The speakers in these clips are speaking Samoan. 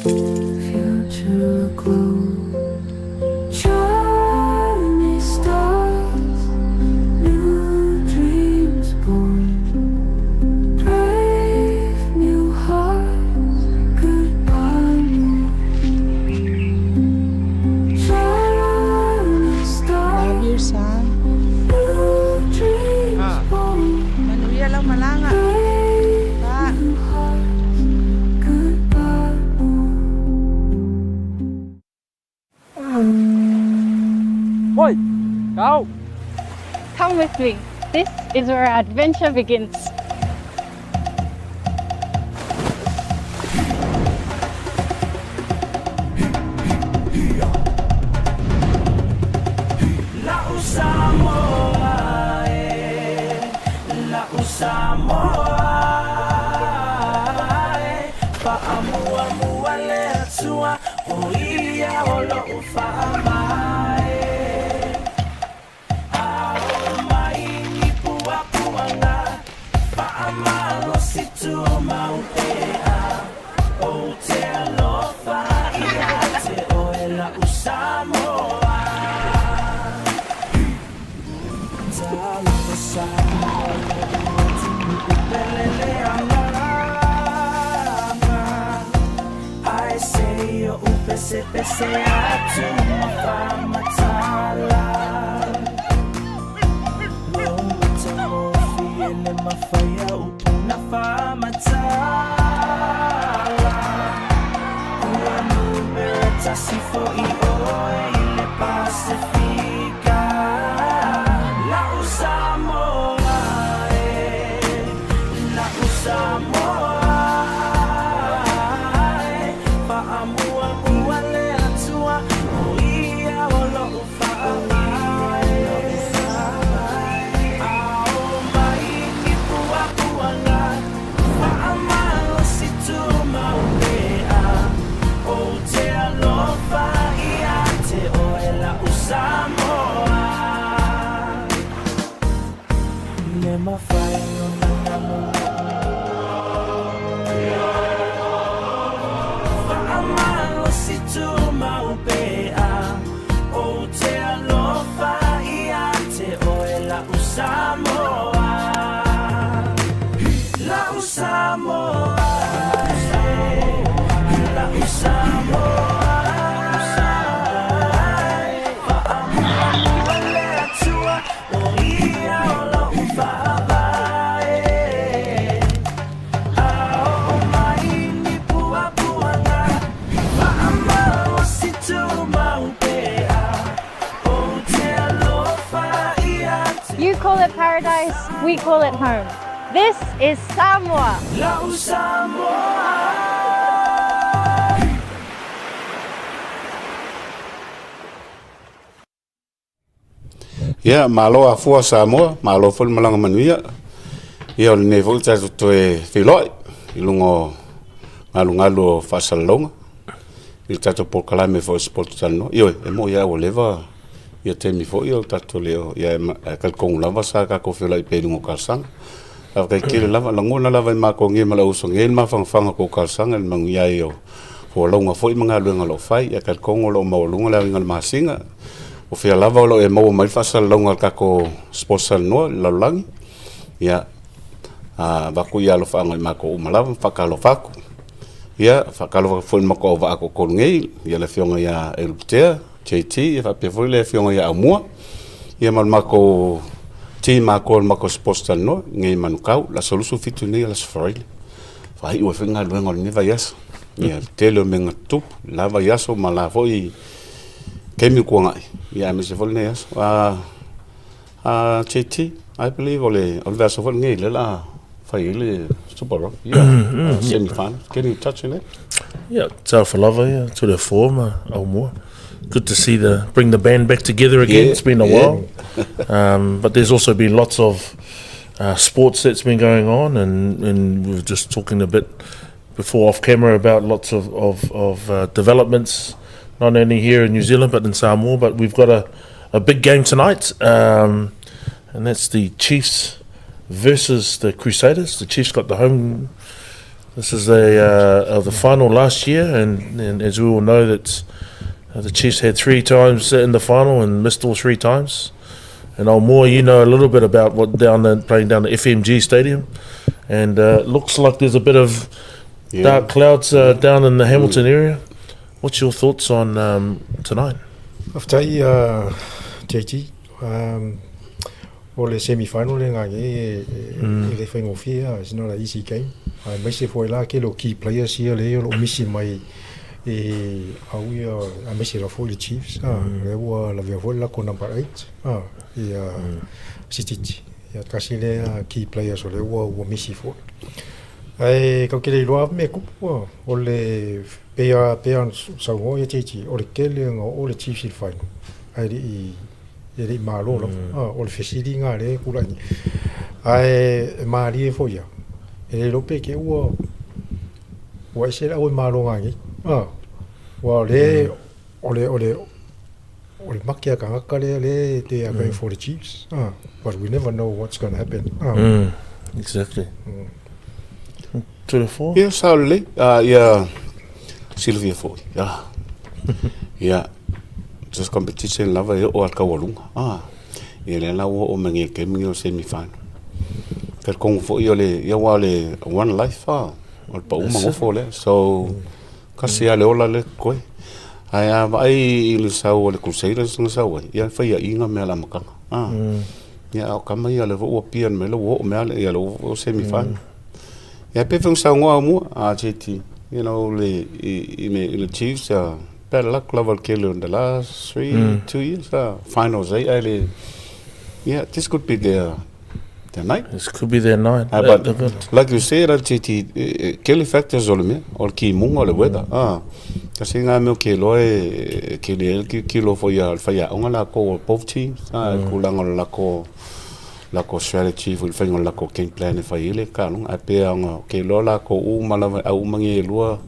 Future glow. Journey starts, new dreams born. Brave new hearts, goodbye moon. Journey Love you, starts, son. new dreams born. Manuia lau malaga. Brave Pa. new hearts, goodbye moon. Oi, go! Come with me. This is where our adventure begins. La'u Samoa e, la'u Samoa e, fa'amuamua le Atua o ia o lo'u fa'amae. Ao mai ni puapuaga, fa'amalosi tumau pea, ou te alofa ia te oe la'u Samoa. Talofa Samoa, lo'u pele le agaga. Ae se i oʻu pesepese atu ma faamatala. Lou matagofie le mafai a upu na faamatala. Ua numera tasi fo'i oe i le Pasifika. La'u Samoa e, la'u Samoa e, fa'amuamua le Atua o ia o lo'u fa'avae. Ao mai ni puapuaga, fa'amalosi tumau pea, ou te alofa ia te oe la'u Samoa. Le mafai ona namu Fa'amalosi tumau pea, ou te alofa ia te oe la'u Samoa. La'u Samoa, la'u Samoa, Fa'amuamua le Atua o ia o lo'u fa'avae. Ao mai ni puapuaga, fa'amalosi tumau pea, ou te alofa ia te You call it paradise, we call it home. This is Samoa. La'u Samoa. Ia, malo afua Samoa, malo foi le malaga manuia. Ia, o lenei foi ua tatou toe feiloai i luga o galugalu o faasalalauga i le tatou polokalame foi o Sport Talanoa. Ioe, e moi lava ua leva ia taimi foi o tatou le o, ia ae talitonu lava sa tatou feiloai pea i luga o talosaga. Faafetai tele lava, lagona lava e matou nei ma le auuso nei le mafanafana o tou talosaga i le manuia ai o folauga foi ma galuega o lo o fai. Ia talitonu o lo o maualuga le aoina o le masina. O fea lava o lo o e maua mai le faasalalauga a le tatou Sports Talanoa i le lalolagi. Ia, avatu ia alofaaga i matou uma lava ma faatalofa atu. Ia, faatalofa atu foi i le matou auvaa toatolu nei, ia le afioga ia Elupetea, JT, ia faapea foi le afioga ia Aumua, ia ma le matou team atoa o le matou Sports Talanoa nei i Manukau, le aso 27 nei o le aso Faraile. Faaiu ai foi galuega o lenei vaiaso. Ia, le tele o mea na tutupu, le la vaiaso ma la foi taimi ua tuanai, ia aemaise foi lenei aso. JT, I believe o le, o le vaiaso foi lenei lea o le a fai ai le Super Rugby, yeah, semi final. Can you touch on that? Yeah, talofa lava ia, to the fore ma Aumua. Good to see the bring the band back together again. It's been a while. But there's also been lots of sports that's been going on, and we were just talking a bit before off camera about lots of developments, not only here in New Zealand but in Samoa. But we've got a big game tonight, and that's the Chiefs versus the Crusaders. The Chiefs got the home This is a uh, of the final last year, and, and as we all know, that uh, the Chiefs had three times in the final and missed all three times. And Aumua, you know a little bit about what down the, playing down the FMG Stadium, and uh, looks like there's a bit of Yeah. dark clouds uh, down in the Hamilton area. What's your thoughts on um, tonight? Faafetai uh, JT. Um, o le semi-final le ngā e, e, mm. e le whaingofie, it's not an easy game. Aemaise foi la ke lo key players ia le o lo misi mai e au ia aemaise la foi le Chiefs. Ah, mm. Le ua lavea foi la ko number 8. Ah, ia mm. Sititi. Ia kasi le key players o le ua ua misi foi. Ae kau ke le iloa me kupu o le pea pea saunoa ia JT o le kele nga o le Chiefs i le final. Ae le i e le i malo lava. Mm. Ah, o le fesili ngā le kula ni. Ae e mālie foi ia. E le iloa pe ke ua ua ese le au e malo ngā nei. Ah, ua le mm. o le o le o le make a kangaka lea le they are going for the Chiefs. Ah, but we never know what's going to happen. Ah. Mm, exactly. Mm. To the four? Ia, sao lelei. Uh, ia, silafia foi. Ia, ia, just competition lava e oo a le taualuga. Ah, ia lea la ua oo mai nei i le taimi lenei o le semi final. Talitonu foi o le, ia aua o le one life ah, o le pau ma nofo lea. So, kasi lava le ola lea e totoe. Ae a vaai i le sau a le Crusaders na sau ai, ia e faiaina mea o le amataga. Ah, ia a o tama ia o lea foi ua appear mai ua oo mai lava le, ia lea ua semi final. Ia pei foi ona saunoa mua a JT, you know, le, i, i le, i le Chiefs, uh, bad luck lava le tele in the last three, mm. 2 years, finals ai, ai le, yeah, this could be their, their night. This could be their night. But like you said, JT, tele factors o le mea, o le kimuga, o le weather. Mm. Ah, kasi ngā mea o ke loa e, ke le ki kilo fo ia le whaiaonga la ko both teams, ah, mm. kulanga o le lako, lako strategy foi le faiga o le lako game plan e fai ai le kaloga ae pei lava ona ke iloa lakou uma lava au uma nei e lua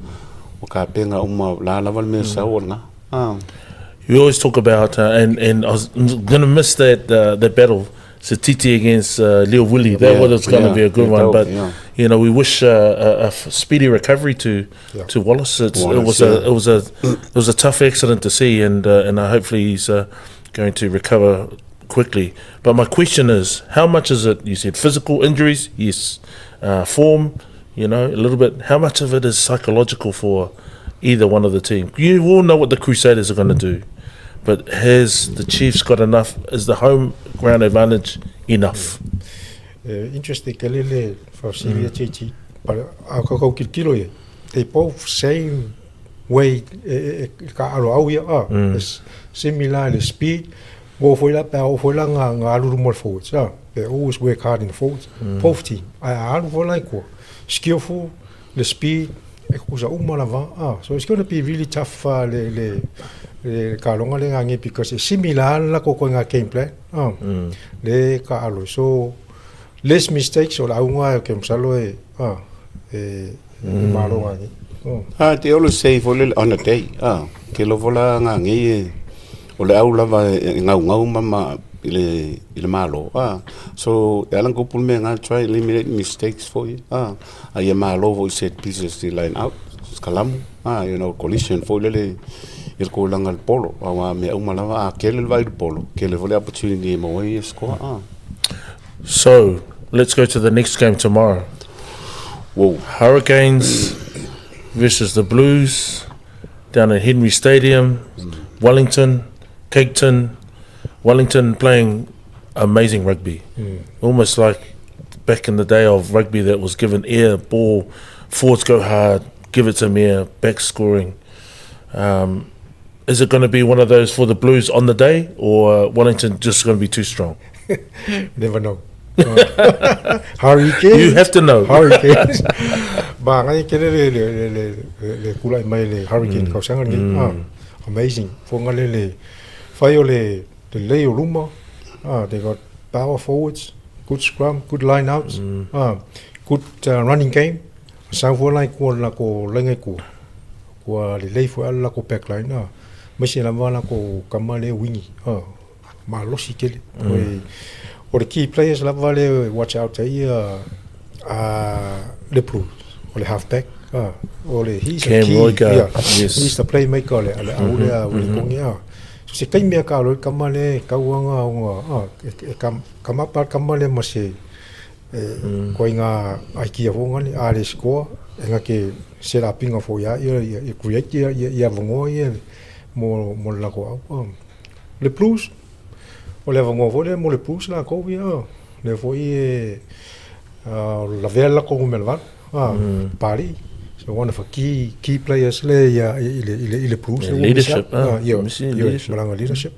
ua tapena uma o le a lava le mea e sau o lena a. You always talk about uh, and and I was going to miss that uh, that battle Sititi against uh, Leo Willie. That yeah, was going to yeah, be a good one. But yeah. you know, we wish uh, a, a speedy recovery to yeah. to Wallace. It's, Wallace it was yeah. a it was a it was a tough accident to see, and uh, and hopefully he's uh, going to recover quickly. But my question is, how much is it? You said physical injuries, yes. Uh, form, you know, a little bit. How much of it is psychological for either one of the team? You all know what the Crusaders are going to do, but has the Chiefs got enough? Is the home ground advantage enough? Uh, interesting ke lele whasiri mm. JT, but a kau kilokilo ia, they both same way e, e, e ka alo au ia, ah, mm. similar le speed, o foi la pe o foi la nga nga alu mo forwards, ah, they always work hard in the forwards, mm. both team, a alu foi la ko, skillful, le speed, e kusa uma lava, ah, so it's going to be really tough uh, le le le kalonga le ngangi because it's similar la ko ko nga game plan, ah, mm. le ka alo, so less mistakes o la unga ke msalo e, ah, e, e malo ngangi. Oh. Ah, te olo sei fo le on a day. Ah, ke lo vola nga ngi e o le au lava e ngau ngau ma ma i le i le malo. Ah, so e alang kupu me nga try eliminate mistakes for you. Ah, a ia malo fo i set pieces ti line out. Kalamu. Ah, you know, collision fo le le i le kōlanga le polo. A wā mea uma lava, a kele le vai le polo. Kele fo le opportunity e maua ai e score. Ah. So, let's go to the next game tomorrow. Whoa. Hurricanes versus the Blues down at Henry Stadium, Wellington, Caketon. Wellington playing amazing rugby. Mm. Almost like back in the day of rugby that was given air, ball, forwards go hard, give it to Mir, back scoring. Um, is it going to be one of those for the Blues on the day, or Wellington just going to be too strong? Never know. Hurricanes. You have to know. Hurricanes. Ba ngai kele le le le le le kula i mai le hurricane mm. kausanga ni. Mm. Ah, amazing. Fonga le le whai o le le lei o luma. Ah, they got power forwards, good scrum, good line outs. Mm. Ah, good uh, running game. Sau fua lai kua la ko lengai kua. Kua le lei fua ala ko back line. Ah, maise lava la ko kama le wingi. Ah, malosi tele. Mm. O le key players lava le watch out ai a le Blues. o le half back ah o le he's Cam a key Roigard, yeah, yes. he's the playmaker o le o le au lea Ueligoni ah. So se taimi a ka alo i le tama lea e tauaga ona ah e kama pa le tama lea ma se e koe ngā aikia fo ngani a le score e nga ke set up inga fo ia ia ia create ia ia ia vongoa ia mo mo le lako au ah. Le Blues o le avanoa foi lea mo le Blues latou ia lea foi e lavea le latou numera 8 a Papalii so one of a key key players lea ia i le i le i le Blues Yeah, leadership, ah, ia missing ia leadership. malaga leadership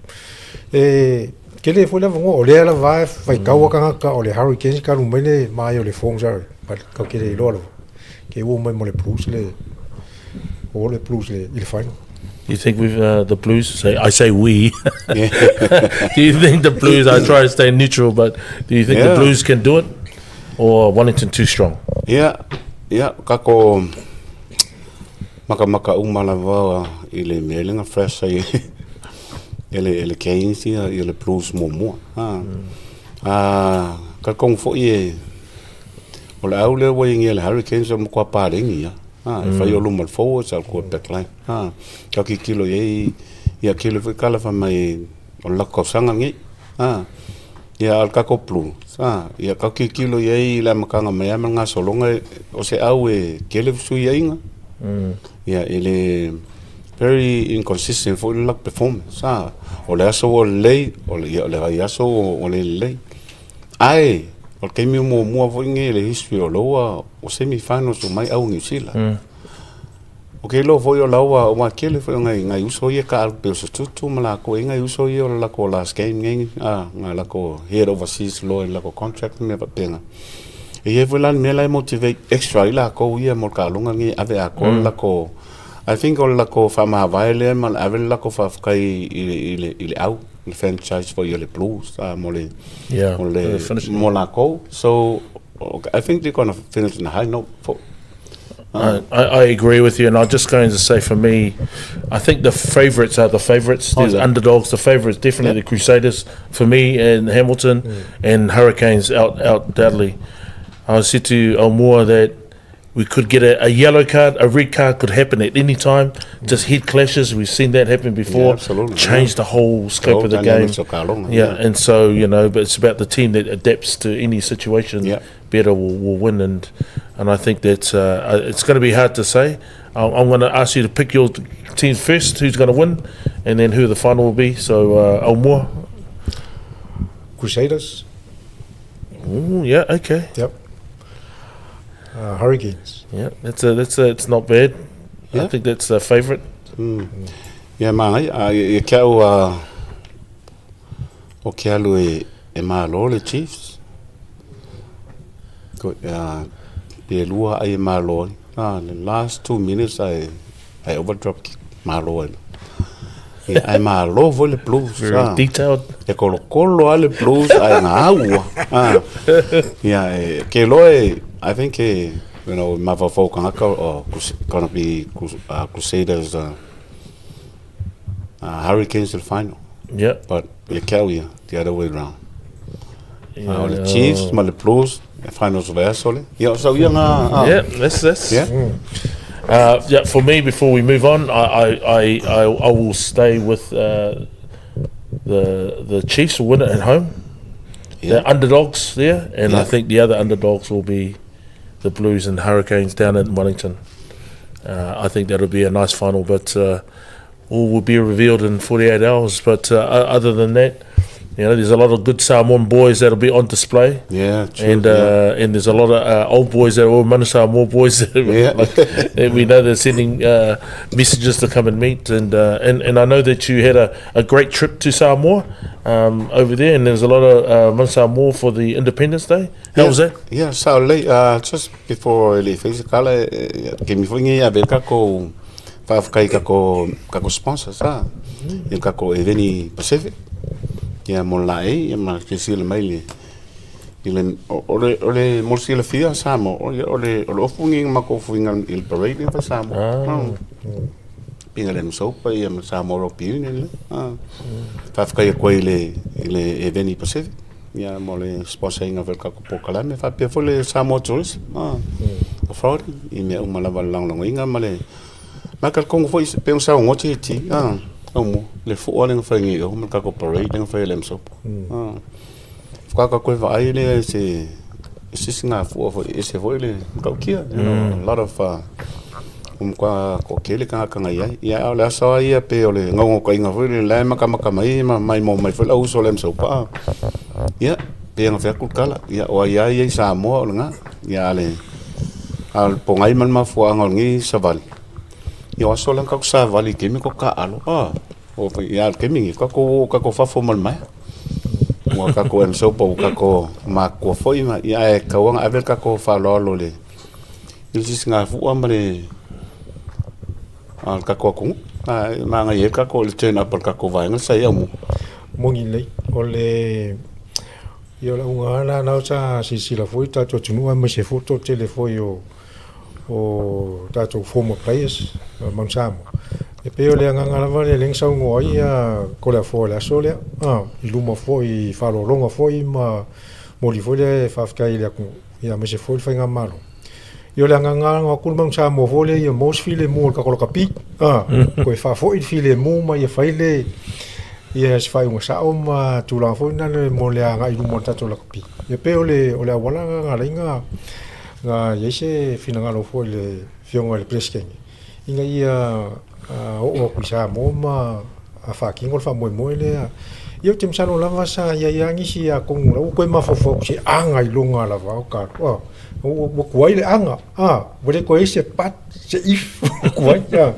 e tele foi le avanoa o lea lava e faitau a tagata o le Hurricanes talu mai le mai o le Forms but tatou te le iloa lava ke ua mai mo le Blues le o le Blues le i le final. You think we've the Blues? Say I say we. Do you think the Blues? I try to stay neutral, but do you think the Yeah. Blues can do it, or Wellington too strong? Ia, ia, kako makamaka uma lava i le mea lea na fresh ai e le e le Canes ia ia le Blues muamua. Ha. A talitonu foi e o le au lea ua i ai le Hurricanes o matua paleni ia. Ha, e fai o luma o le forwards a o le tua backline. Ha, tau tilotilo i ai ia tele foi tala fai mai o le latou tausaga lenei. Ha, ia a o le tatou Blues, ha, ia tau tilotilo i ai i le amataga mai lava ma le gasologa o se au e tele fesuiaiga. Ia e le very inconsistent foi le latou performance. Ha, o le aso ua lelei, o le ia o le vaiaso ua le lelei. Ae o le taimi muamua foi lenei i le history o loua o semi finals uma ai au Niu Sila. Ou te iloa foi o la ua ua tele foi o nai nai uso ia ka alu pei o se tutu ma lakou e i ai nai uso ia o le lakou last game nei a na lakou head overseas loa i le lakou contract ma mea faapena. E i ai foi la le mea la e motivate extra ai lakou ia mo le taaloga lenei e ave atoa le lakou I think o le lakou faamavae lea ma le ave le lakou faafetai i le i le i le au le franchise foi o le Blues a mo le Yeah, mo le the finishing. mo lakou. So I think they're gonna finish on a high note foi. I agree with you, and I'm just going to say for me, I think the favourites are the favourites. There's Oh, yeah. underdogs. The favourites definitely Yeah. the Crusaders for me, and Hamilton, and Hurricanes out out Dudley. I said to Aumua that we could get a yellow card, a red card could happen at any time. Just head clashes, we've seen that happen before. Yeah, absolutely, Change yeah. the whole scope whole of the game. dynamics of Kaolonga, Yeah, yeah. and so you know, but it's about the team that adapts to any situation Yeah. better will win, and and I think that it's going to be hard to say. I'm going to ask you to pick your teams first, who's going to win, and then who the final will be. So Aumua. Crusaders. Ooh, yeah, okay. Yep. Hurricanes. Yeah, that's a that's a it's not bad. I Yeah. think that's a favourite. Ia manaia, a ia te au a o ke alu e e malo le Chiefs. Ko a pe lua ai e malo ai. A le last 2 minutes ai ai overdrop kick malo ai. Ia ai malo foi le Blues. Very a. detailed. E kolokolo a le Blues ai ngā aua. A. Ia e ke loa e I think e you know mafaufau kangaka o gonna be Crusaders Hurricanes to the final. Yeah. But ia ke au ia, the other way round. Yeah. O le Chiefs ma le Blues, e finals o vaiaso le. Ia o sau ia ngā Yeah, that's that's. Yeah. Yeah, for me, before we move on, I will stay with the Chiefs will win it at home. Yeah. They're underdogs there, and I Yeah. think the other underdogs will be the Blues and Hurricanes down at Wellington. I think that'll be a nice final, but all will be revealed in 48 hours. But other than that, you know, there's a lot of good Samoan boys that'll be on display. Yeah, true, And yeah. and there's a lot of old boys that are all Manu Samoa boys that, Yeah. like, that we know they're sending messages to come and meet. And and I know that you had a great trip to Samoa over there, and there's a lot of Manu Samoa for the Independence Day. How Yeah. was that? Yeah, so late, just before le fai se kala, ke mi foi ngi ave kako faafetai kako kako sponsors a. Ia kako Eveni Pacific. Ia mo la e, ia ma ke sila mai le i le o le o le mo le silafia Samoa, o le o le o le ofu ngi ma ko fuinga i le parade i fa Samoa. Ah. Pinga le msopa ia ma Samoa Rugby Union le. Ah. Faafetai atu ai i le i le Eveni Pacific. Ia mo le sponsor ina foi le kako polokalame faapea foi le Samoa Tourism. Ah. Authority i mea uma lava le lagolagoina ma le ma talitonu foi pei ona saunoa JT Aumua le fua lea na fai nei i o ma le tatou parade lea na fai e le MSOP. Faatoa tatou toe vaai lea i se se isi gafua foi e ese foi le matautia. You know, a lot of ua matua toatele tagata na i ai. Ia a o le aso lava ia pei o le naunautaiga foi lele la e matamata mai ma maimoa mai foi le au uso o le MSOP. Ia, pei ona fai atu le tala, ia o ai lava ia i Samoa o lena. Ia a o le pogai ma le mafuaaga o lenei savali, ia o aso la na tatou savali i taimi tatou taaalo. Ia a o le taimi lenei, tatou o tatou fafo ma le maea. Ua tatou MSOP ua tatou matutua foi ma, ia ae tatau lava ona ave le tatou faaaloalo i le sisigafua ma le tatou atunuu. E manaia ai le tatou, le turn up o le tatou vaega sa i ai Aumua. Moni lelei, o le Ia o le auga lava lena o lena sa silasila foi le tatou atunuu aemaise foi le toatele foi o o tatou former players o Manu Samoa. E pei o le agaga lava lea lea na saunoa ai ia Toleafoa i le aso lea, i luma foi i faaaloaloga foi ma momoli foi le faafetai i le atunuu ia aemaise foi le faigamalo. Ia o le agaga lava na o atu le Manu Samoa foi lea ia maua se filemu o le tatou lakapi, toe faafoi le filemu ma ia fai le ia se faaiuga sao ma tulaga foi na mo le agai i luma o le tatou lakapi. Ia pei o le o le auala lena na ala ai na na i ai se finagalo foi i le Afioga i le Peresetene ina ia oo atu i Samoa ma faatino le faamoemoe lea. Ia ou te masalo lava sa i ai lava nisi atonu la ua toe mafaufau i se aga iloga lava o tatou, ua tuai le aga, ua le toe i ai se but, se if, ua tuai.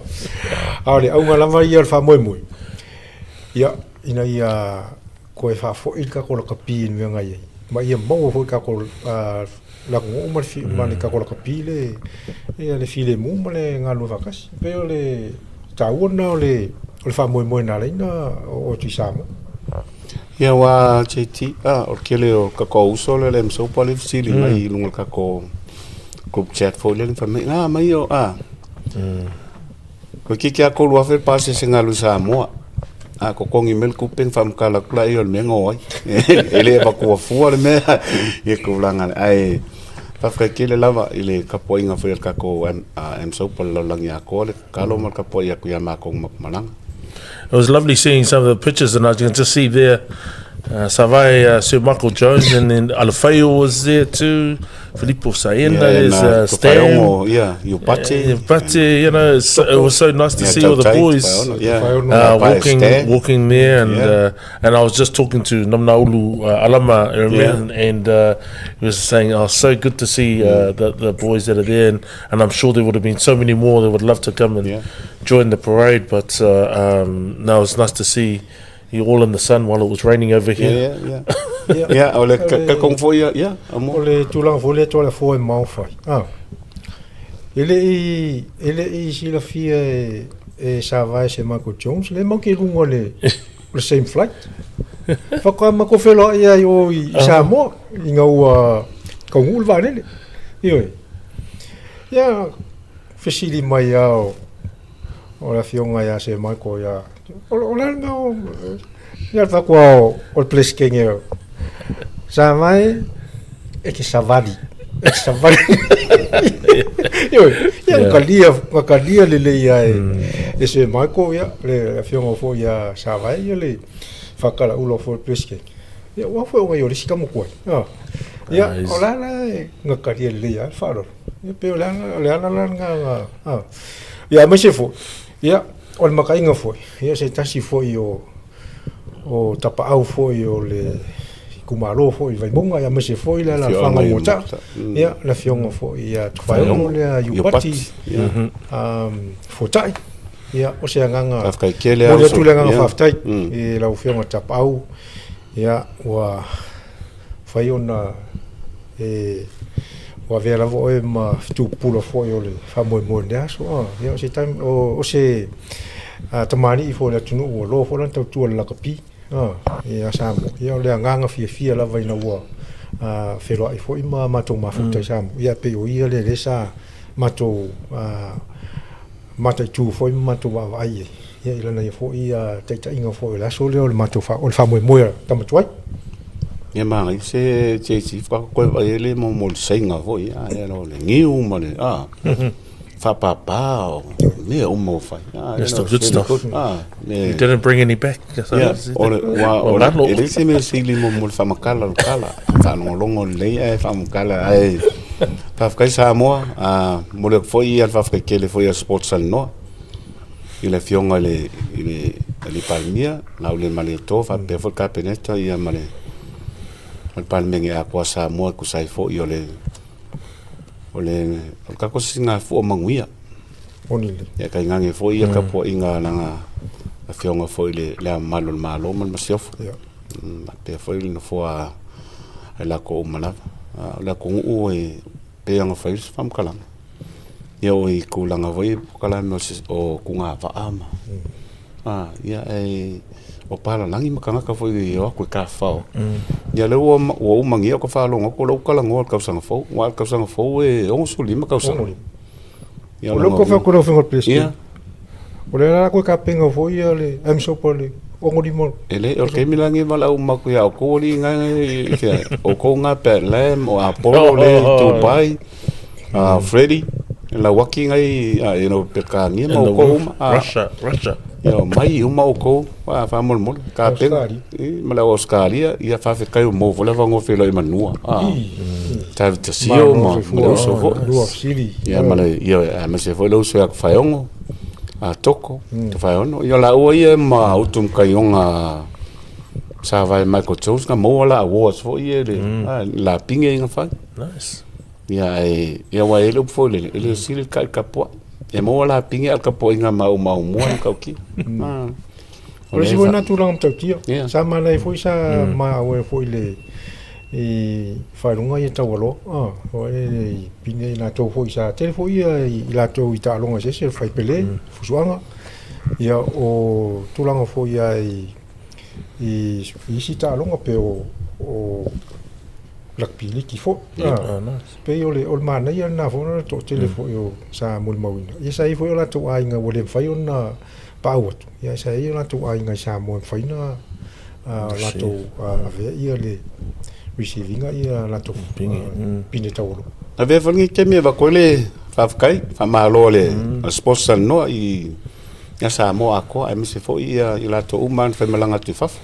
A o le auga lava ia o le faamoemoe, ia, ina ia toe faafoi le tatou lakapi i le mea na i ai, ma ia maua foi e le tatou atunuu ma le ma le tatou lakapi le ia le filemu ma le galulue faatasi. E pei o le taua lena o le o le faamoemoe na ala ai ona oo atu i Samoa. Ia aua JT, o le tele o tatou uso lea le MSOPA lea e fesili mai i luga o le tatou group chat foi lea fai mai, a mai o, a. Toeitiiti lava 3,000 le pasese na alu i Samoa, a totogi mai le tupe ona faamatala atu lea o le mea na o ai. E le avatua fua le mea i tulaga, ae faafetai tele lava i le tapuaiga foi a le tatou MSOP o le lalolagi atoa le tatalo ma le tapuai atu ia matou ma malaga. It was lovely seeing some of the pictures and I can just see there Savae Sir Michael Jones and then Alafeo was there too. Filippo Saena, yeah, there's Stan. Yeah, Iupati. Iupati, you know, it's, it was so nice to yeah, see all the boys yeah. walking, walking there. And, yeah. and I was just talking to Namnaulu Alama, yeah. and he was saying, oh, so good to see the boys that are there. And, and I'm sure there would have been so many more that would love to come and join the parade. But no, it's nice to see you all in the sun while it was raining over here. Yeah, yeah, yeah. yeah, o le kakong foi ia, yeah, amo. O le tulaga foi lea toa le foa e maofai. Ah. E le i, e le i silafia e, e Savae Sir Michael Jones, le mau ke luga le, le same flight. Whaka ma ko wheloa ia i o i, i Samoa, i ngā ua kaungu le vaalele. Ioe. Ia, fesili mai ao, o le afioga ia Sir Michael ia, o le a le mea o, ia le fai atu o le Peresetene o, sa mai e te savali, e te savali. Ioe, ia na talia, na talia lelei lava e Sir Michael ia, le afioga foi ia Savae ia le faatalaula foi o le Peresetene. Ia ua foi ona ia o le isi tama tuai. Ia, o le a la e na talia lelei lava le faaaloalo. Ia pei o le ala, o le ala la lena na, ia aemaise foi, ia, o le makaiga foi, ia se tasi foi o, o tapaau foi o le itumalo foi i Vaimauga, ia aemaise foi le alaalafaga o Moataa, ia, le afioga foi ia Tufaeono lea Iupati, Fuatai, ia, o se agaga, Faafetai tele momoli atu le agaga faafetai i lau afioga Tapaau, ia, ua fai ona e ua avea lava oe ma fetu pupula foi o le faamoemoe i lenei aso. Ia, o se taimi, o se tamalii foi o le atunuu ua loa foi lana tautua i le lakapi ia Samoa. Ia, o le agaga fiafia lava ina ua feiloai foi ma matou mafuta i Samoa. Ia, pei o ia lea lea sa matou mataitu foi ma matou vaavaai i ai, ia, i lana ia foi taitaiga foi o le aso lea o le matou o le faamoemoe a tama tuai. Ia manaia se JC faatoa toe vaai ai le mo le saiga foi a ia o le niu ma le a faapapa o mea uma ua fai. Ah, That's the good stuff. Ah, You didn't bring any back. Yeah, o le, ua, o le, e leai se mea sili mo le faamatala o le tala. Faalogologo lelei ae faamatala ae faafetai Samoa. Ah, momoli atu foi ia le faafetai tele foi a Sports Talanoa i le afioga i le i le alii Palemia, Laaulialemalietoa faapea foi le Kapeneta ia ma le ma le Palemene atoa a Samoa e tusa ai foi o le o le o le tatou sisigafua manuia. Moni lelei. Ia tainane foi ia tapuaiga a lana afioga foi i le Le Ao Mamalu o le Malo ma le Masiofo. Ia. Faapea foi le nofoa a i latou uma lava. A o le atunuu e pei ona fai se faamatalaga, ia o i tulaga foi ia polokalame o tugavaa ma a ia e o palalagi ma tagata foi e o atu e tafafao. Ia lea ua uma nei ou faalogo atu o lea ua talanoa i le tausaga fou, aua o le tausaga fou e 65 tausaga. Ia O lea ou te fai atu i lau Afioga i le Peresetene, Ia. o lea la toe tapena foi ia le MSOP a le 65. E le, o le taimi la lenei e valaau uma atu ia outou alii na e fia, outou na Pat Lam, o Apollo lea i Dubai, a Freddie, Lauaki na i, you know, Peretania ma outou uma. Russia, Russia. Ia, omai uma outou, faamolemole, tapena. Australia. Ma le au Ausetalia, ia faafetai ua maua foi le avanoa feiloai manua. David Tasio ma le uso foi. Lua fesili. Ia ma le, ia, aemaise foi le uso ia Faeogo, a Toko, Tofaeono. Ia o laua ia ma Utu ma Kaioga sa vae Michael Jones na maua la awards foi ia le lapinge ia na fai. Nice. Ia e ia aua e i ai le upu foi lele, e le sili le kai i le tapuai. E maua lapinge a o le tapuaiga maumau mua na tautia. O le isi foi lena tulaga matautia. Sa manaia foi sa maua foi le i faailoga ia taualoa. Foi lele i pine i latou foi sa tele foi ia i latou i taaloga eseese, o le faipele, fusuaga. Ia o tulaga foi lava i isi taaloga pei o rugby league foi. Pei o le manaia lena foi ona o le toatele foi o sa molimauina. Ia sa i ai foi o latou aiga ua le mafai ona paau atu, ia sa i ai o latou aiga i Samoa e mafai ona latou avea ia le receive ina ia latou pine taualoa. Avea foi lenei taimi e avatu ai le faafetai, faamalo a le Sports Talanoa i Samoa atoa aemaise foi i latou uma na faimalaga atu i fafo.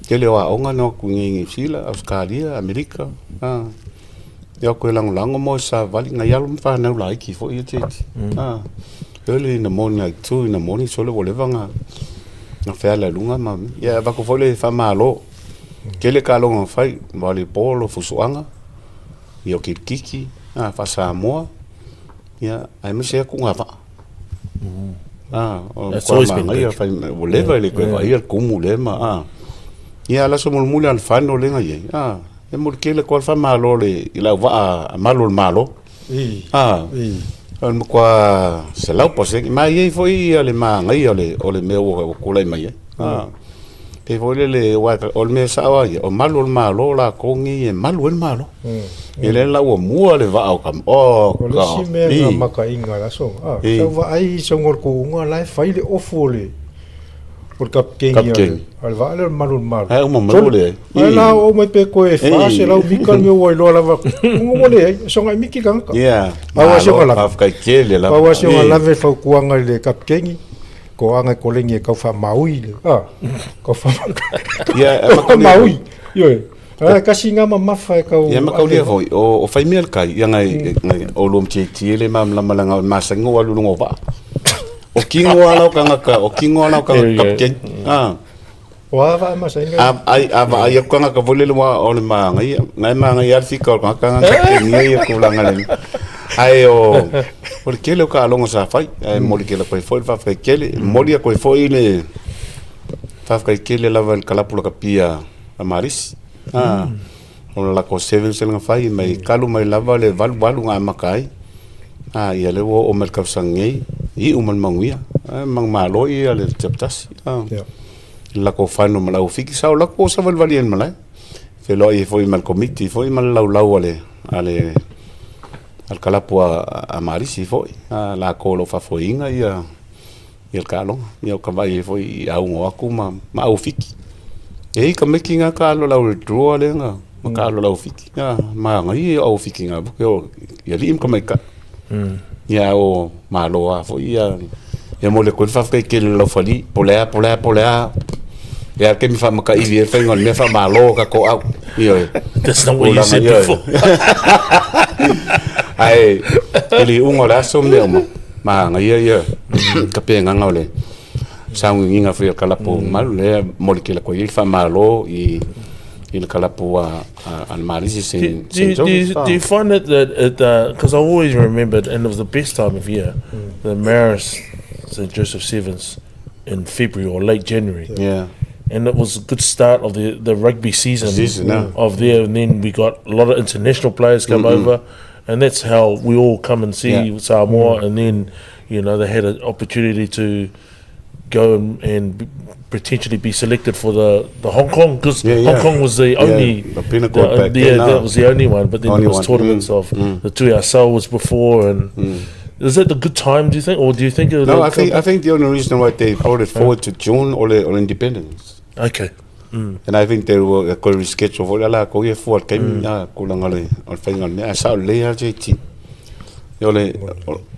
Tele o aoga na o atu i Niu Sila, Ausetalia, Amerika, e o atu e lagolago mo e savali, nai alo ma fanau laiti foi ia teti. Early in the morning, like 2 in the morning, sole ua leva na feala i luga ma, ia e avatu foi le faamalo. Tele taaloga na fai, volleyball, o fusuaga, ia o kirikiti, faa-Samoa, ia aemaise lava tugavaa. O le matua manaia, ua leva e le toe vaaia le tumu lea ma, ia a o le aso mulimuli lava o le final lea na i ai, e momoli tele atu lava le faamalo i le auvaa a malu o le Malo. O le matua 100%. Ma e i ai foi le manaia o le mea ua tulai mai ai. Pei foi lele, aua o le mea sao lava ia, o malu o le Malo latou nei e malu ai le Malo. Ia lea la ua mua le vaa o ka... O le isi mea na makaina i le aso, sa ou vaai i sau o le tuuga la e fai le ofu o le o le kapikeni a le vaa lea o le Malu o le Malo. Ae uma mai ua leai. Ae la oo mai pe toe 400 mita le mea ua iloa lava ua leai, sogai miti le tagata. Ia, Pau lava si ona lave. Faafetai tele lava. Pau lava si ona lave le fautuaga i le kapikeni, ko aga e koleni e tau faamaui le, a, tau faamaui. Ioe. Ae tasi na mamafa e tau. Ia ma taulia foi, o fai mea le kai, ia ngai o lua ma le malamalama leaga o le masani o alu i luga o vaa. O kino lava la o tagata, o kino lava la o tagata kapikeni. O a vaa masani? A vaai atu tagata foi lele aua o le manaia, na e manaia lava le fika o le tagata na kapikeni ai ia tulaga le. Ae o le tele o taaloga sa fai, ae momoli tele atu ai foi le faafetai tele. E momoli atu ai foi le faafetai tele lava i le kalapu lakapi a Marisi. O le latou sevens lea na fai mai talu mai lava le 88 na amata ai. Ia lea ua oo mai le tausaga nei, iu ma le manuia. Manumalo ia le Chaptasi. Le latou final ma le au Fiti. Sa o latou savalivali ai i le malae. Feiloai ai foi ma le komiti foi ma le laulau a le a le a le kalapu a Marisi foi. Latou o lo o faafoeina ia le taaloga. Ia o ka vaai ai foi i auga o atu ma au Fiti. E i ka meki ngā ka alo lau le draw le ngā, ma ka alo lau fiki ngā, ma ngā i au fiki ngā, ke o, ia li im ka mai ka. Ia o malo a fo ia, ia mo le koe whawhkai ke le lau whali, polea, polea, polea, ia ke mi wha maka iwi e whainga mea wha malo ka ko au. Ia, That's not what you said before. Ai, e li unga o le aso mea ma, ma ngā ia ia, ka pe nganga o le, saugigiga foi a le kalapu malu lea momoli tele atu ai le faamalo i i le kalapu a a le Malisi Saint Saint Joseph. Do you find it that it because uh, I always remembered and it was the best time of year mm. the Maris St Joseph Sevens in February or late January. Yeah. And it was a good start of the, the rugby season, season yeah. of there. And then we got a lot of international players come mm -hmm. over. And that's how we all come and see yeah. Samoa. Mm. And then, you know, they had an opportunity to go and, and potentially be selected for the, the Hong Kong because yeah, yeah. Hong Kong was the only yeah, the pinnacle the, back yeah, then, that was the only one. But then only there was one. tournaments mm. of mm. the Tuiasau was before, and mm. is that the good time? Do you think, or do you think? No, I think I think the only reason why they brought it forward to June or the, or independence. Okay. Mm. And I think they were ko reschedule for la ko ye fua kai mm. ya ko langa le o whainga le a sa le ha JT. Yo le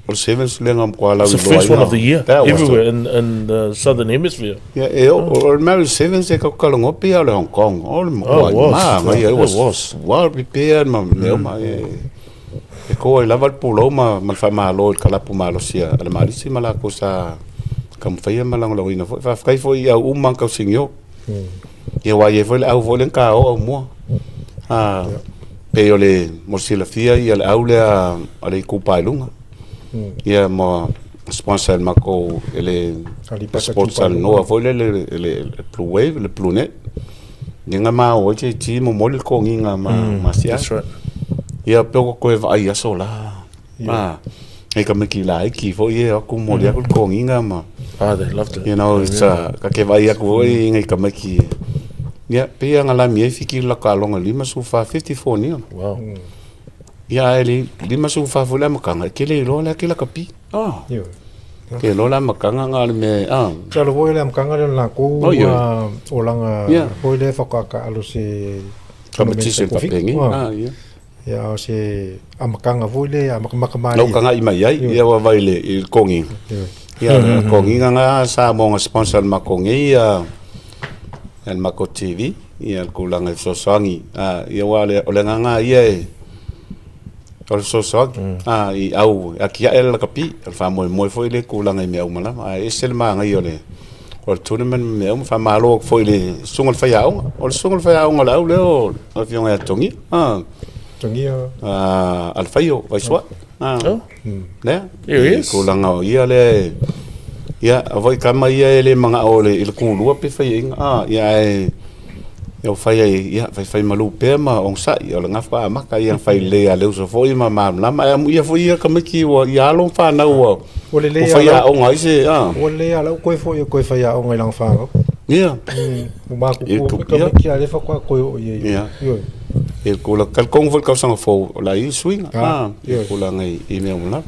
o sevens le ngam ko ala It's the first one of the year everywhere in in the southern hemisphere. Yeah, e o o Mary Sevens e ka kalongo pe le Hong Kong. O le oh, ma ma it was well prepared ma me ma e e ko ai lava le pulou ma ma le faamalo i le kalapu malosi a le Malisi ma lakou sa taumafai ma lagolagoina foi. Faafetai foi i au uma ma tausignio. Ia aua e i ai foi le au foi lea na ta o aumua. A pei o le mo le silafia ia le au lea a le Itupa i Luga. Ia ma sponsor e le matou e le Aleipata Sports Itupa i Luga. Talanoa foi lele e le Blue Wave, le Blue Net. Ia na ma o ai JT momoli le togiga ma ma That's asiasi. right. Ia pe ua toe vaai i aso la. Ah, e ka miki laiki foi e aku momoli aku le togiga ma Ah, they loved it. You know, it's a, ka ke vaai aku foi i ngai tamaiti e. Ia, pei a ngalami ai fiki le laka aloga 54, 54 nil. Wow. Ia, ae le 54 foi le amataga, e te le iloa le ake lakapi. Ah. Ioe. Te iloa le amataga na o le mea, ah. Masalo foi le amataga lea o le latou Oh, ioe. olaga Yeah. foi lea faatoa se tournament Competition sa Kofi. faapeni. Ah. Ah, ia. Ia, o se amataga foi lea makamaka Lau malie. kaga'i mai ai, Ioe. ia ua vai i le i le togiga. Ioe. Ia, o le togiga na sa mo na sponsor e le matou nei, ah, e le matou TV, ia le tulaga i fesoasoani. Ah, ia aua o le o le agaga lava ia e o le fesoasoani. Ah, i au e atia'e le lakapi, o le faamoemoe foi lea i tulaga i mea uma lava, ae ese le manaia o le o le tournament ma mea uma. Faamalo atu foi i le susuga i le faiaoga. O le susuga i le faiaoga o le au lea o le Afioga ia Togia. Ah, Togia. ah, Alefaio Vaisua'i. Ah, Oh. lea. There he I is. tulaga o ia lea e ia foi tama ia e le mana'o i le kulua pe fai ai ah, ia ae ia ua fai ai ia faifai malu pea ma onosai o le gafa amata ia na fai lelei ia le uso foi ma malamalama ae amuia foi ia tamaiti ua ia alo ma fanau ua Ua lelei ua lava lau faiaoga ai se ah. Ua lelei lava lau koe foi e koe faiaoga i lana fanau. Ia. Ua matutua foi tamaiti a o lea faatoa toe oo i ai. Ia. Ioe. I le tulaga, talitonu foi i le tausaga fou o le a i ai suiga, Ah, a, i ioe. tulaga i mea uma lava.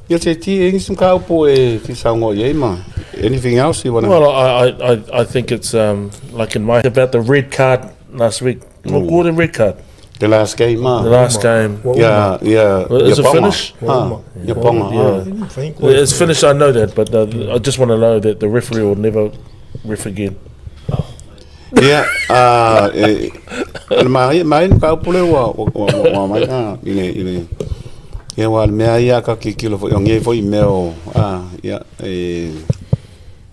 Ia JT, e i ai nisi mataupu e fia saunoa i ai ma anything else you wanna? Well, I, I, I, I think it's um, like in my about the red card last week. What mm. the red card? The last game, ah. The last game. Ua uma. Ia, ia, Well, ia is it Ponga. finished? Ua Ah, uma. ia Ponga, Yeah. ah. E le mafai ona koe It's finished. I know that, but I just want to know that the referee will never ref again. Ia, ah, e, o le maia, maia le mataupu lea ua, ua, ua, ua aumai, ah, i le, i le, ia aua o le mea ia a ka tilotilo foi, o nei foi mea o, ah, ia, e,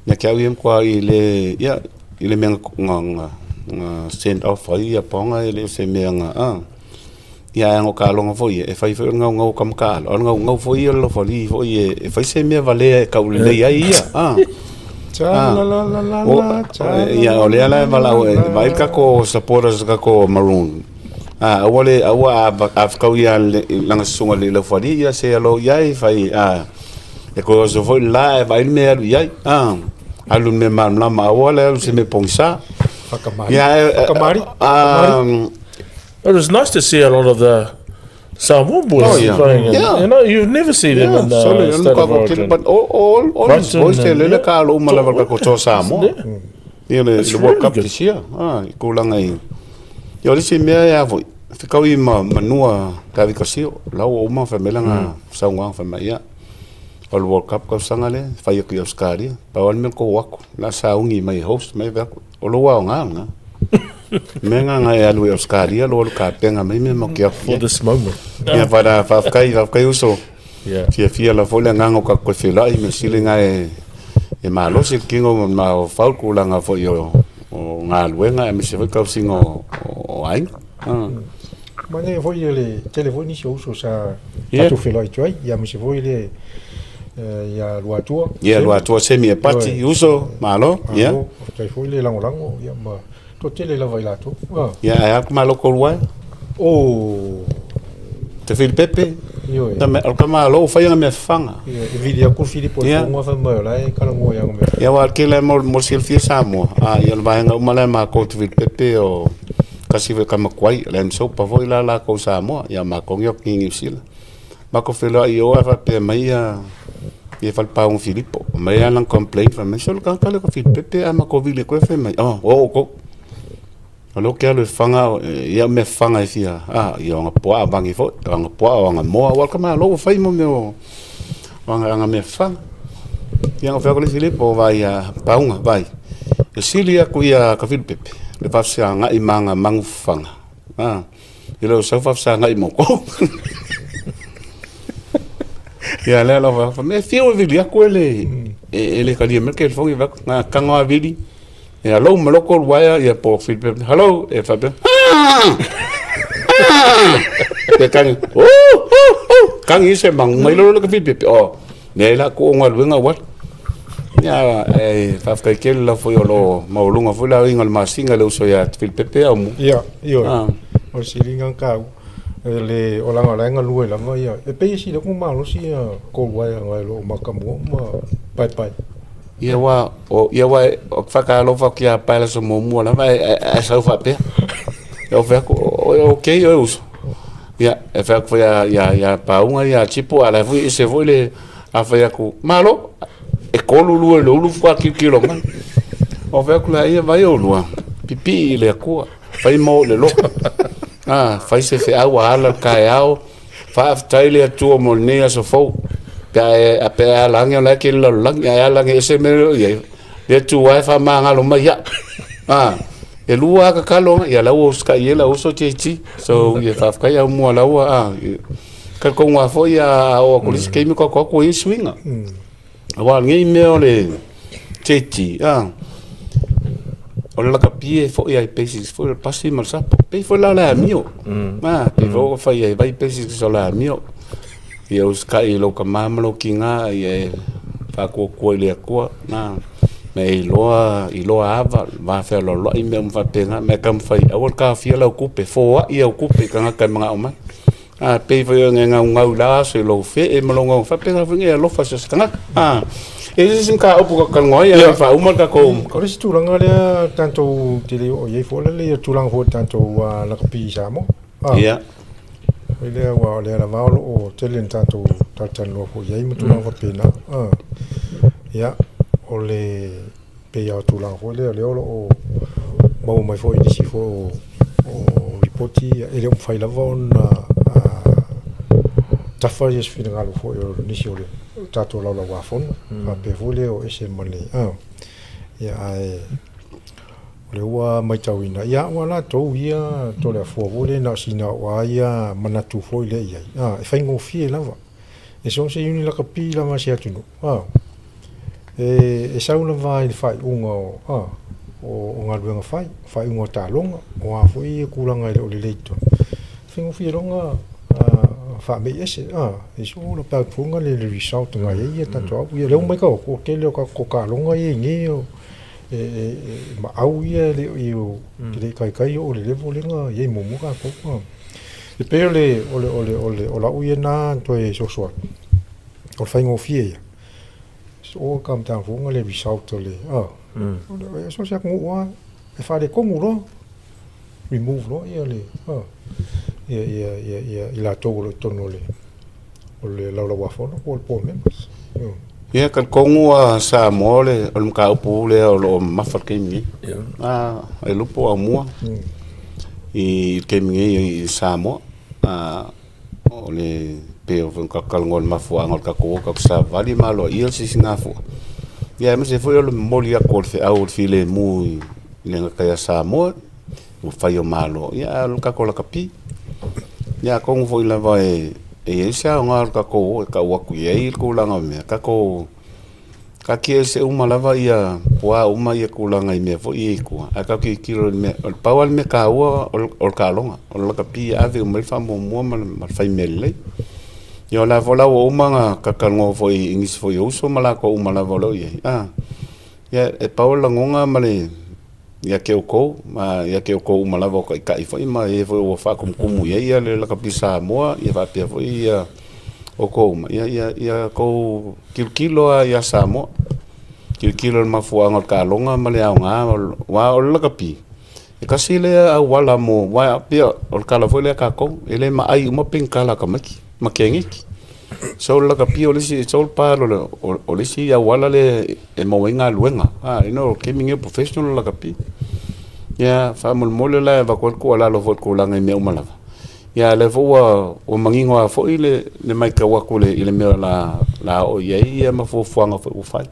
ia te au ia matua i le, ia, i le mea na, na, na, na send off ai ia Ponga e le o se mea na, ah, ia ae ana taaloga foi ia, e fai foi o le gaugau o tama taalo, a o le gaugau foi ia o le alofalia foi e, e fai se mea valea e taulelei ai ia, ah. Cha la la la la la, cha la Ia, o lea la e valaau e vaai le tatou supporters o tatou Maroon. A, aua le, aua a, a fetau ia le, lana susuga i le laufualii, ia se alo i ai, fai, a, e toe oso foi le la e vaai le mea e alu i ai. A, alu i le mea malamalama, aua le alu i se mea pogisa. Whakamari. Ia, e, Whakamari. a, It was nice to see a lot of the Samoan boys Oh, yeah. playing. In, Yeah. You know, you never see them Yeah, in the sole, state o of le origin. but all these Brighton boys, te and- lele yeah. ka alo uma lava le tatou Samoa. Yeah. Ia le That's le World really Cup good. this year. Ah, i tulaga i Ia o le isi mea e a foi, fekaui ma manua Tavikasio, la ua uma fai mai lana saunoaga fai mai, ia, o le World Cup tausaga lea, fai atu i Ausetalia, pau lava le mea o le tou o atu, o le a sauni mai e host mai fai atu, o lou aoga lena. Mea lena na e alu i Ausetalia, lou alu tapena mai mea matou te o atu For i ai. this moment. Ia, but faafetai, faafetai uso. Yeah. Fiafia lava foi le agaga o tatou toe feiloai, mea sili lena e e malosi le tino ma mafaufau i tulaga foi o o galuega aemaise foi tausiga o o aiga. Manaia foi le tele foi nisi o uso sa tatou feiloai atu ai, ia aemaise foi le ia Luatua. Ia Luatua Semi e Pati, uso, malo. Ia. Faafetai foi le lagolago ia ma toatele lava i latou. Ia ae a le malo tolu ai? Oh. Te Filipepe. Ioe. O le tama alo ua fai ana mea fafaga. Ioe, e vili atu le Filipo i foga fai mai o la e talanoa i ana mea. Ia aua o le tele mo le silafia Samoa, a ia o le vaega uma lea a matou te Filipepe o tasi foi o tama tuai, o le Msopa foi la latou Samoa, ia matou nei o Kini Niu Sila. Matou feiloai i o ae faapea mai ia ia Falepau Filipo, aumai lana complaint fai mai, se o le tagata lea o Filipepe a matou vili atu ai fai mai, oh, o outou. O lea ou te alu e fafaga, ia o mea fafaga e fia, a, ia o ana puaa vagi foi, o ana puaa, o ana moa, aua o le tamaloa ua fai mo mea o ana mea fafaga. Ia ona ou fai atu lea, Filipo, vaai ia Pauga, vaai, e sili atu ia Tafilupepe le faafesagai ma ana manu fafaga, a, i lo le sau faafesagai ma outou. Ia lea lava, fai mai, e fiu e vili atu e le talia mai le telefoni, fai atu, na tago lava vili. Ia lou ma loko uaea ia po Filipe. Hello, e faapea. Pe tangi. Oh, oh, oh. Tangi se mangu mai lolo ka Filipe. Oh, nei la ko galuega ua. Ia e faafetai tele la foi o lo maualuga foi la uiga o le masina le uso ia Filipe au mu. Ia, ioe. Ah. O le siliga kau le o langa la galue lava ia. E pei e sili atu malosi ia ko uaea ngai lo makamua ma paepae. Ia aua o ia aua o te whakaalofa atu ki a pae le aso muamua lava ae sau faapea. Ia ou fai atu, o okay oe uso. Ia, e fai atu foi ia Pauga ia Chipo, a o la e foi e ese foi le, a fai atu, malo, e tolu lua i le ulu faatoa tilotilo mai. Ou fai atu laia, vaai oulua, pipii i le Atua, fai mo i le loto. A, fai se feau a ala i le taeao, Faafetai le Atua mo lenei aso fou. Pe a e, pe a ala ane o la e kele lalolagi, ae ala ane ese mea o i ai, le Atua e faamagalo mai ia. A, e lua a tatalo, ia la ua usitai ai lau uso JT. So, ia faafetai au mua laua, a, talitonu lava foi a oo atu i le isi taimi tatou o atu ua i ai suiga. Aua o lenei mea o le JT, a, o le lakapi e foi lava i basics foi o le pasi ma le sapo. E pei foi la o le amio, a, pei foi ua fai ai vai basics o le amio. Ia usitai i lou tama ma lou tina, ia e faatuatua i le Atua, a, ma e iloa, iloa ava, le va fealoaloai ma mea uma faapena. Ma e taumafai aua le taofia lau tupe, foai au tupe i tagata e manao mai. A pei foi ona e gaugau i la aso i lou fee ma lou gaugau, faapena foi ona e alofa i so o se tagata. A, e i ai se isi mataupu ta te talanoa ai, ae faauma le tatou. O le isi tulaga lea tatou te le oo i ai foi lea tulaga foi tatou lakapi i Samoa. Ia. Foi lea aua o lea lava o lo o tele ina tatou talatalanoa foi i ai ma tulaga faapena. Ia, o le pei lava o tulaga foi lea o lea o lo o maua mai foi i nisi foi o lipoti e le o mafai lava ona tafa se finagalo foi o nisi o le tatou Laulau-a-Fono faapea foi lea o ese ma le ia ae o lea ua matauina ia ua latou ia Toleafoa foi lea na o sina o a ia manatu foi lea i ai e faigofie lava. E so o se iuni lakapi lava a se atunuu, e sau lava i le faaiuga o, o galuega fai, faaiuga o taaloga, o a foi tulaga e le o lelei i totonu, e faigofie loa ona faamei ese. It's all about foi le result na i ai ia tatou au. Ia o lea ua matau atu, o le tele o tatou taaloga ia e i ai nei, e maau ia e le o e le i taitai oo i le level lea na i ai muamua tatou. E pei o le, o le, o le, o le, o lau ia na toe soso atu, o le faigofie ia, it's all come down foi le result o le, o le, so o se atunuu lava, e faaletonu loa, remove loa ia le, ia, ia, ia, ia i latou o lo o i totonu o le, o le Laulau-a-Fono po o le Board members. Ia talitonu a Samoa o le o le mataupu lea o lo o mamafa i le taimi nei. A e lupu aumua i le taimi nei i Samoa. O le pei o talanoa i le mafuaaga o le tatou o tatou savavali ma aloaia le sisigafua. Ia aemaise foi o le momoli atu o le feau o le filemu e le gata ia Samoa ua fai o Malo, ia ae o le tatou lakapi. Ia atonu foi lava e i ai se aoga o le tatou o e tau atu i ai le tulaga o mea, tatou taatia ese uma lava ia puaa uma ia tulaga i mea foi ia i tua, ae tatou tilotilo i le mea, e pau lava le mea taua o le taaloga, o le lakapi e ave uma i ai le faamuamua ma le fai mea lelei. Ia o la foi la ua uma ona talatalanoa foi i nisi foi o uso ma latou uma lava o lo o i ai, ia e pau le lagona ma le ia te outou ma ia te outou uma lava o taitai foi ma e foi ua faatumutumu i ai le lakapi Samoa ia faapea foi ia outou uma, ia ia ia outou tilotilo lava ia Samoa. Tilotilo i le mafuaaga o le taaloga ma le aoga aua o le lakapi, e tasi lea auala mo, aua e pei o le tala foi lea a tatou, e le maai uma penitala a tamaiti ma teineiti. So o le lakapi o le isi, it's all part o le isi auala lea e maua ai galuega. You know, o le taimi lenei o professional le lakapi. Ia, faamolemole la e avatu ai le tuualalo foi i le tulaga i mea uma lava, ia a o lea foi ua manino lava foi le matau atu i le mea o le a oo i ai ma fuafuaga foi ua fai.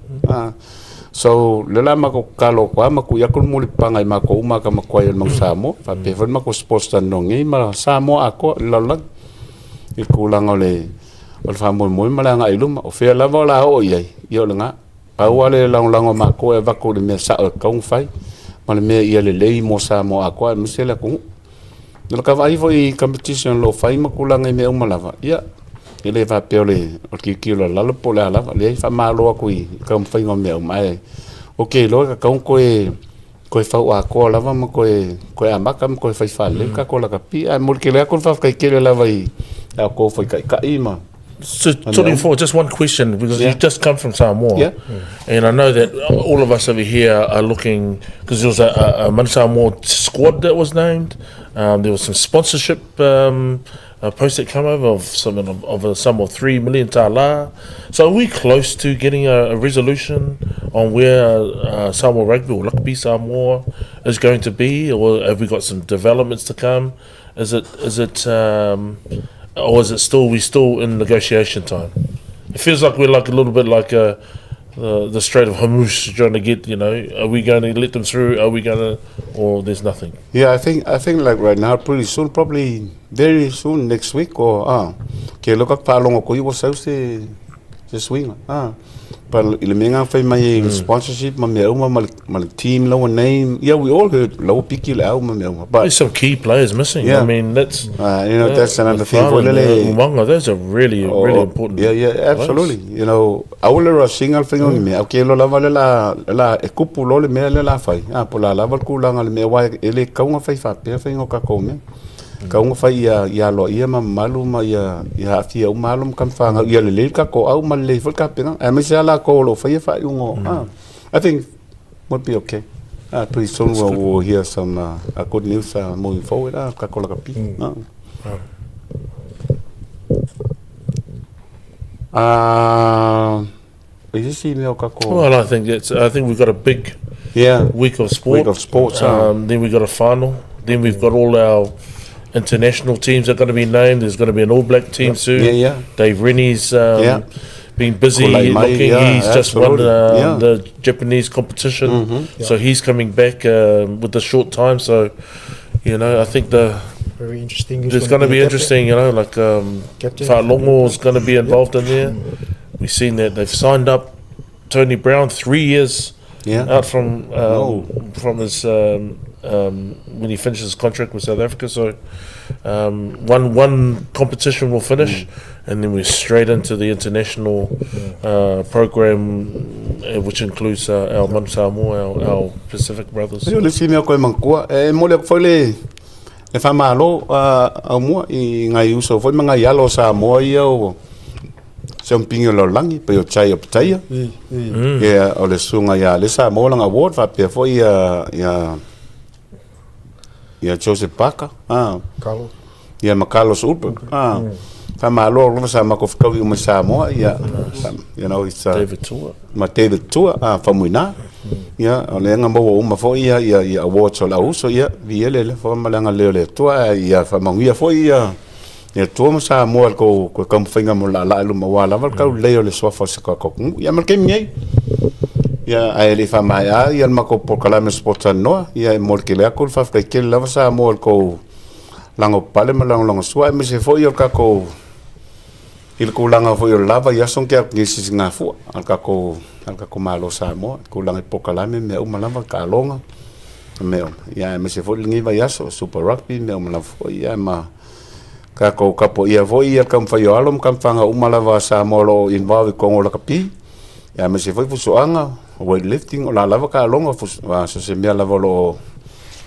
So, o lea o le a matou tatalo atu lava ma tuu atu le mulipapaga i matou uma a tama tuai o le Manu Samoa, faapea foi le matou sports talanoa nei ma Samoa atoa i le lalolagi i le tulaga o le faamoemoe ma le agai i luma. O fea lava o le a oo i ai, ia o lena. Pau lava le lagolago a matou e avatu i le mea sao e tatau ona fai ma le mea ia lelei mo Samoa atoa aemaise le atunuu. O le vaai foi i competition o lo o fai ma tulaga i mea uma lava, ia, e le faapea o le tilotilo i lalo po o le a lava. Leai, faamalo atu i le taumafaiga o mea uma, ae ou te iloa e tatau ona toe fau atoa lava ma toe amata ma toe fai faalelei le tatou lakapi. Ae momoli tele atu le faafetai tele lava i a outou foi taitai ma So, 24, just one question because you've just come from Samoa. And I know that all of us over here are looking, because there was a Manu Samoa squad that was named. There was some sponsorship post that came over of some of a sum of 3 million tālā. So are we close to getting a resolution on where Samoa Rugby or Rugby Samoa is going to be, or have we got some developments to come? Is it or is it still we still in negotiation time? It feels like we're like a little bit like the Strait of Hormuz trying to get, you know, are we going to let them through? Are we going to, or there's nothing? Yeah, I think like right now, pretty soon, probably very soon, next week or ke loka faalogo ko ua sau se suiga. But i le mea ngā whai mai e sponsorship ma mea uma ma le team laua name. Yeah, we all heard laua piki le au ma mea uma. But There's some key players missing. I mean, that's You know, that's another thing. McFarlane, Lele, Umanga, those are really, really important Yeah, players. absolutely. You know, aule ra single thing mm. mea, okay, lo lava le la e kupu lo le mea le la fai. Ah, po la lava le kūlanga le mea wai e le kaunga fai whapea fai ngō kako mea. Kaunga fai ia loa ia ma malu ma ia haafia uma alo ma kamwhanga. Ia le le kako au ma le le foi kapena. A me se ala ko lo fai e whai ungo. I think we'll be okay. Pretty soon we'll hear some good news moving forward. Kako lakapi. Is this email kako? Well, I think we've got a big week of sport. Week of sports. Then we've got a final. Then we've got all our international teams are going to be named. There's going to be an All Black team soon. Dave Rennie's been busy Kulai mai, looking. yeah, He's just won absolutely. The Japanese competition, so he's coming back with the short time. So, you know, I think the Very interesting. Who's it's going to be the interesting. You know, like captain? Fa'alogo is going to be involved in there. We've seen that they've signed up Tony Brown 3 years out from his when he finishes his contract with South Africa. So one competition will finish, and then we're straight into the international program, which includes our Manu Samoa, our Pacific brothers. Ia, o le isi mea koe manatua, e momoli atu foi le faamalo aumua i nai uso foi ma nai alo o Samoa ia o siamupigi o le lalolagi pei o Jai Opetaia. Ia o le susuga ia Alesa maua lana award faapea foi ia Joseph Parker. Carlos. Ia ma Carlos Ulberg. Faamalo lava sa matou fetaui uma i Samoa, ia, you know, it's David Tua. Ma David Tua, Faumuina. Ia, o lea na maua uma foi ia, ia, ia awards o le auuso, ia, viia le alofa ma le agalelei o le Atua, ae ia faamanuia foi ia, le Atua ma Samoa i le tou toe taumafaiga mo le laalaa i luma aua lava le taulelei o le suafa o si o tatou atunuu. Ia ma le taimi nei, ia, ae le i faamaea ia le matou polokalame o Sport Talanoa, ia e momoli tele atu le faafetai tele lava Samoa i le tou lagopale ma lagolagosua, aemaise foi o le tatou i le tulaga foi o le lava i aso na tea atu nei i Sisigafua a le tatou a le tatou Malo o Samoa, i tulaga i polokalame ma mea uma lava, taaloga ma mea uma. Ia aemaise foi lenei vaiaso, Super Rugby ma mea uma lava foi, ia ma tatou tapuaia foi ia le taumafai o alo ma tamafanau uma lava a Samoa o lo o involve i totonu o lakapi, ia aemaise foi fusoaga, weight lifting, o la lava taaloga, so o se mea lava o lo o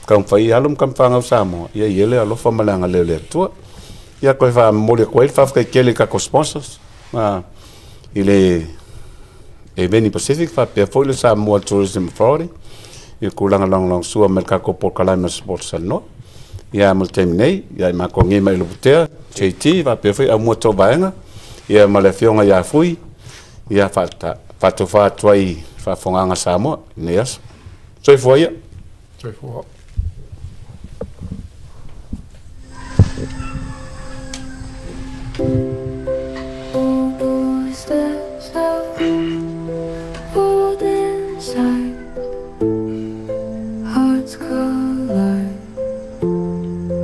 taumafai alo ma tamafanau Samoa, ia i ai le alofa ma le agalelei o le Atua. Ia toe faamomoli atu ai le faafetai tele i tatou sponsors i le Eveni Pacific faapea foi le Samoa Tourism Authority i le tulaga lagolagosua mai le tatou polokalame o Sports Talanoa. Ia mo le taimi nei, ia i matou nei mai Luputea, JT faapea foi Aumua Tauvaega, ia ma le afioga ia Fui, ia faatofa atu ai i faafofogaaga a Samoa i lenei aso. Soifua ia. Soifua. Old inside, hearts collide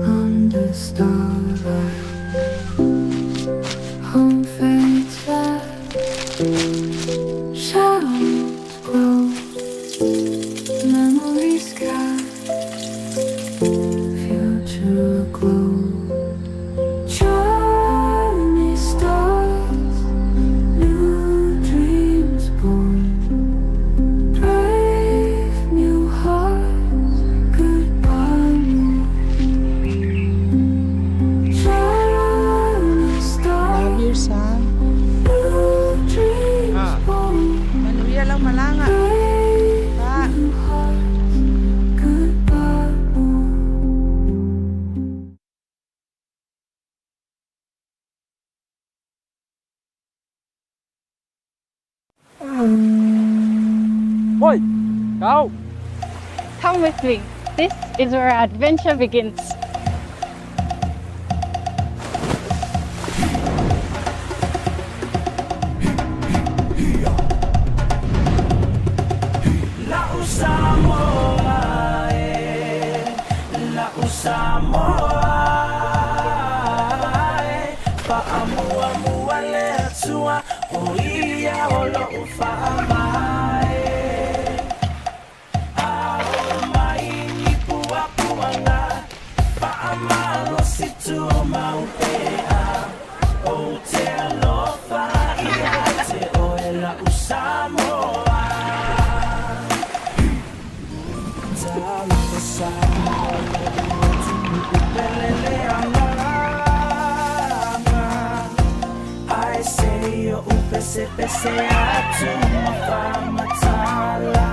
under starlight. Home fades fast, shadows grow, memories cast, future glow. Journey starts, new dreams born, brave new hearts. Goodbye, moon. Journey Love you, starts, son. new dreams born, Manuia lau malaga. brave Pa. new hearts. Goodbye, moon. Oi, go. Come with me. This is where our adventure begins. La'u Samoa e, la'u Samoa e, fa'amuamua le Atua, o ia o lo'u fa'avae. Ao mai ni puapuaga, fa'amalosi tumau pea, ou te alofa ia te oe la'u Samoa. Talofa Samoa, lo'u atunuu pele le agaga. Ae se i oʻu pesepese atu ma faamatala.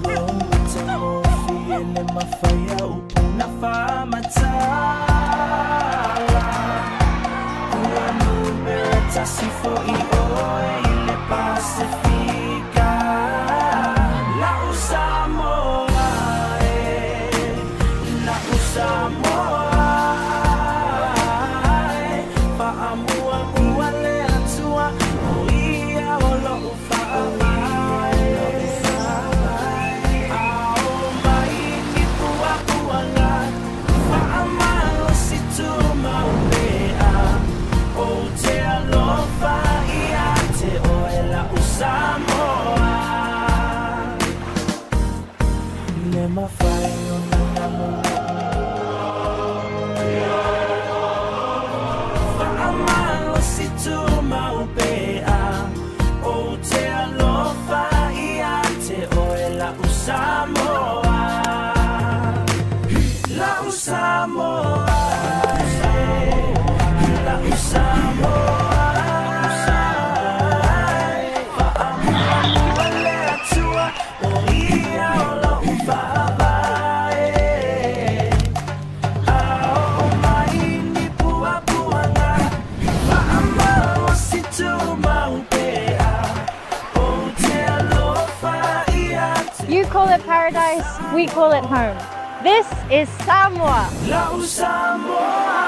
Lou matagofie le mafai a upu na faamatala. Ua numera tasi fo'i oe i le Pasifika. La'u Samoa e, la'u Samoa e, fa'amuamua le Atua, o ia o lo'u fa'avae. Ao mai ni puapuaga, fa'amalosi tumau pea, ou te alofa ia te oe la'u Samoa. Le mafai ona nalo Fa'amalosi tumau pea, ou te alofa ia te oe la'u Samoa. La'u Samoa, la'u Samoa, fa'amuamua le Atua, o ia o lo'u fa'avae. Ao mai ni puapuaga. the paradise we call it home. This is Samoa. Lau Samoa.